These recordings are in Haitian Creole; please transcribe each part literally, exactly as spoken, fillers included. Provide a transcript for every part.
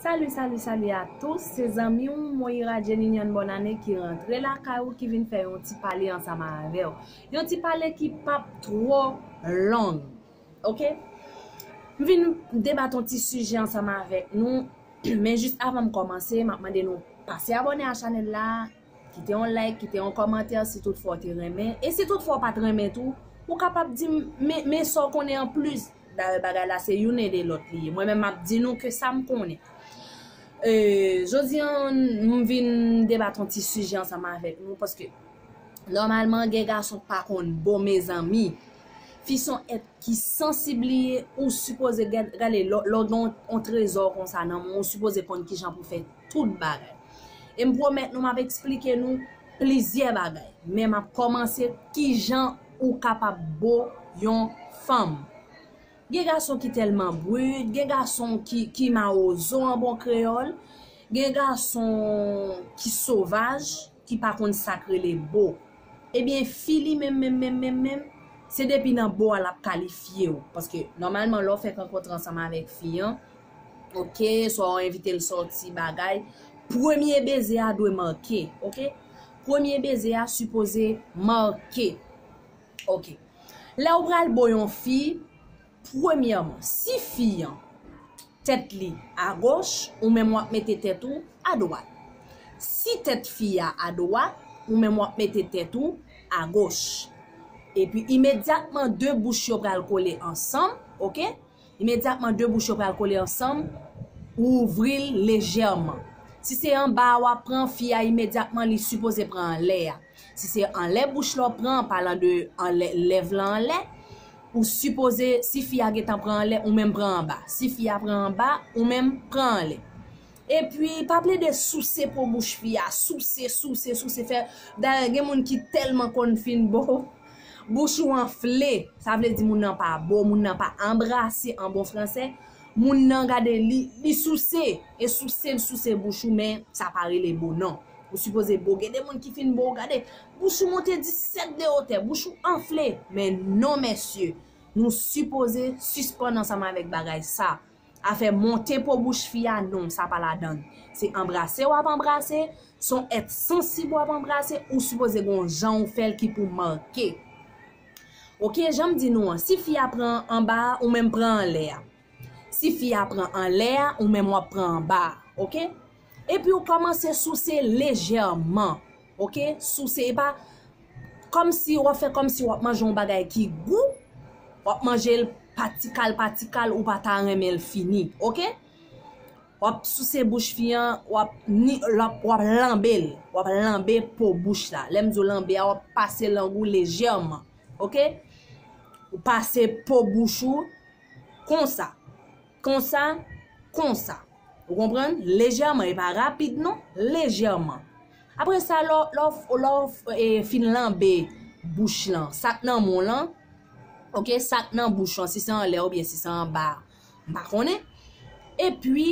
Salut, salut, salut à tous. Se zanmi w Moira Jenny Nyan Bonnane ki rantre lakay ou, ki vin fè yon ti pale ansanm avè w. Yon ti pale ki p ap twò long. Ok? M vin debat yon ti sijè ansanm avèk nou. Men jis avan m kòmanse, m ap mande nou pase abòne a chanèl la, kite yon like, kite yon kòmantè si toutfwa w te renmen. E si toutfwa w pa t renmen tou, ou kapab di m, men, men sa w konnen anplis. Dayè bagay la se youn ede lòt li ye. Mwen menm m ap di nou ke sa m konnen. E, jodi a, m vin debat yon ti sijè ansanm avèk nou, paske nòmalman gen gason k pa konn bo, mezanmi. Fi se yon èt ki sansib li ye, ou sipoze gad-, gade, lè, lè w gen yon, yon trezò konsa nan men w, ou sipoze konn kijan pou fè tout bagay. E m pwomèt nou, m ap eksplike nou plizyè bagay. Men m ap kòmanse kijan ou kapab bo yon fanm. Gen gason ki tèlman brit, gen gason ki, ki mawozo an bon kreyòl, gen gason ki sovaj, ki pa konn sa k rele bo. Ebyen, fi li menm, menm, menm, menm, menm, se depi nan bo a l ap kalifye w. Paske, nòmalman, lè w fèk rankontre ansanm avèk fi an, ok, swa w envite l sòti, bagay, premye beze a dwe make, ok? Premye beze a sipoze make, ok? Lè w pral bo yon fi, premyèman, si fi an, tèt li agoch, ou menm w ap mete tèt ou adwat. Si tèt fi a adwat, ou menm w ap mete tèt ou agoch. Epi imedyatman de bouch yo pral kole ansanm, ok? Imedyatman de bouch yo pral kole ansanm, ou ouvri l lejèman. Si se anba a w ap pran, fi a imedyatman li sipoze pran anlè a. Si se anlè bouch la w pran, an palan de anlè, lèv lan anlè, ou sipoze, si fi a gentan pran anlè, ou menm pran anba. Si fi a pran anba, ou menm pran anlè. Epi, pa plede souse po bouch fi a, souse, souse, souse, fè. Dayè, gen moun ki tèlman konn fin bo, bouch ou anfle, sa vle di moun nan pa bo, moun nan pa anbrase an bon fransè. Moun nan, gade, li, li souse, e souse, l souse bouch ou, men sa pa rele bo, non. Ou sipoze bo. Gen de moun ki fin bo, gade, bouch ou monte disèt de wotè, bouch ou anfle. Men non, mesye, nou sipoze sispann ansanm avèk bagay sa. Afè monte po bouch fi a, non, sa pa ladan l. Se anbrase w ap anbrase, se yon èt sansib w ap anbrase, ou sipoze gen yon jan ou fè l ki pou make. Ok, jan m di nou an, si fi a pran anba a, ou menm pran anlè a. Si fi a pran anlè a, ou menm w ap pran anba a, ok? Epi ou kòmanse souse lejèman, ok? Souse, e pa kòmsi w ap fè kòmsi w ap manje yon bagay ki gou, w ap manje l pa ti kal pa ti kal, ou pa ta renmen l fini, ok? W ap souse bouch fi an, w ap ni, l ap, w ap lanbe l, w ap lanbe po bouch la. Lè m di w lanbe a, w ap pase lang ou lejèman, ok? Ou pase po bouch ou, konsa, konsa, konsa. Ou konprann? Lejèman, e pa rapid non, lejèman. Apre sa, lè w, lè w, lè w, e, fin lanbe bouch lan, sa k nan men w lan, ok, sa k nan bouch lan, si se anlè oubyen si se anba, m pa konnen. Epi,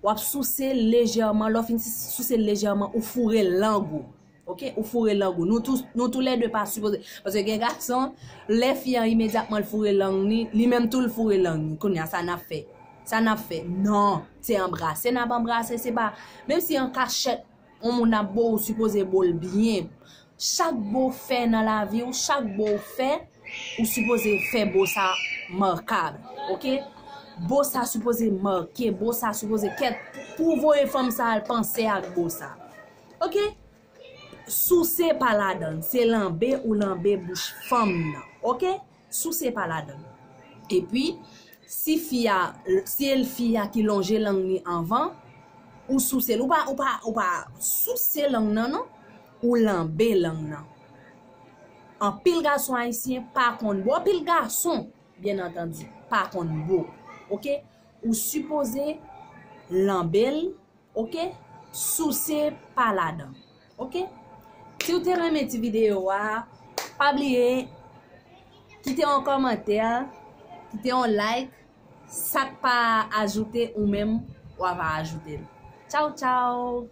w ap souse lejèman, lè w fin souse lejèman, ou foure lang ou. Ok, ou foure lang ou. Nou tou, nou toulède pa sipoze. Paske gen gason, lè fi an imedyatman l foure lang li, li menm tou l foure lang li. Kounye a, sa n ap fè? Sa n ap fè? Non, se anbrase n ap anbrase, se pa, menm si an kachèt, yon moun ap bo, ou sipoze bo l byen. Chak bo w fè nan lavi w, chak bo w fè, ou sipoze fè bo sa makab, ok? Bo sa sipoze make, bo sa sipoze kèt, pou, pou voye fanm sa al panse ak bo sa. Ok? Souse pa ladan l, se lanbe ou lanbe bouch fanm nan, ok? Souse pa ladan l. Epi, si fi a, si e l fi a ki lonje lang li anvan, ou souse l, ou pa, ou pa, ou pa souse lang nan, non, ou lanbe lang nan. Anpil gason ayisyen pa konn bo, anpil gason, byen antandi, pa konn bo, ok? Ou sipoze lanbe l, ok? Souse pa ladan, ok? Si w te renmen ti videyo a, pa bliye kite yon kòmantè, kite yon like, sa k pa ajoute ou menm, w ava ajoute l. Tchaw, tchaw!